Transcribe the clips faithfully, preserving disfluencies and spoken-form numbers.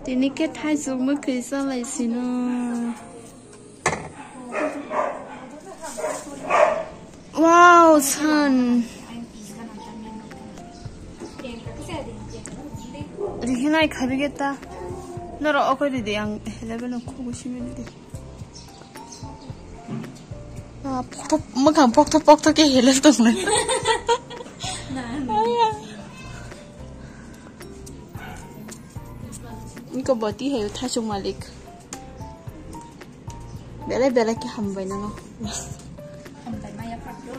Tini khe thaisuk mwkhwi chalaisino. Wow, san. Rihinai khabi geta. Noro okoi didi ang eleven no khugu simi didi. Ah, pokto, mwkhang pokto pokto ke helel tongnai. Iko boti hayo thasuk malik. Belai belai ke hambai nang. Hambai maya phatro.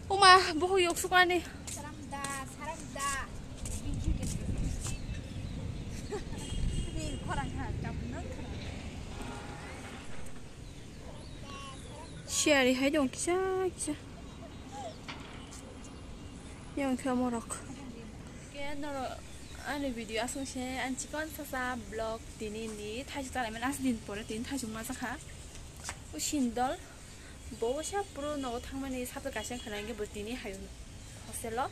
Uma, buhu yok sukani. Saramda, saramda. Ni khorang ha, kamu nang khorang. Siari hai dong kisa kisa. Yang khe morok. Ke noro ani video asung se an chikon sasa vlog tini ni thaisuk chalai mani as din pore tini thaisuk ma jakha. O sindol bo sa puro nogo thangmani sapta kaisa khana hingke bo tini hayo hostel o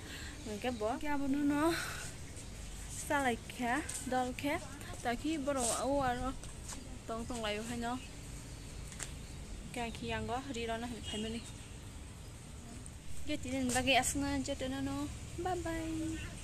hingke bo ke abono no chalai kha dol khe taki borok o aro tong tong laio haino. Khe ang khe yango ri rwna hinwi phaimani. Khe tini bagwi aswkno jotono no bye bye.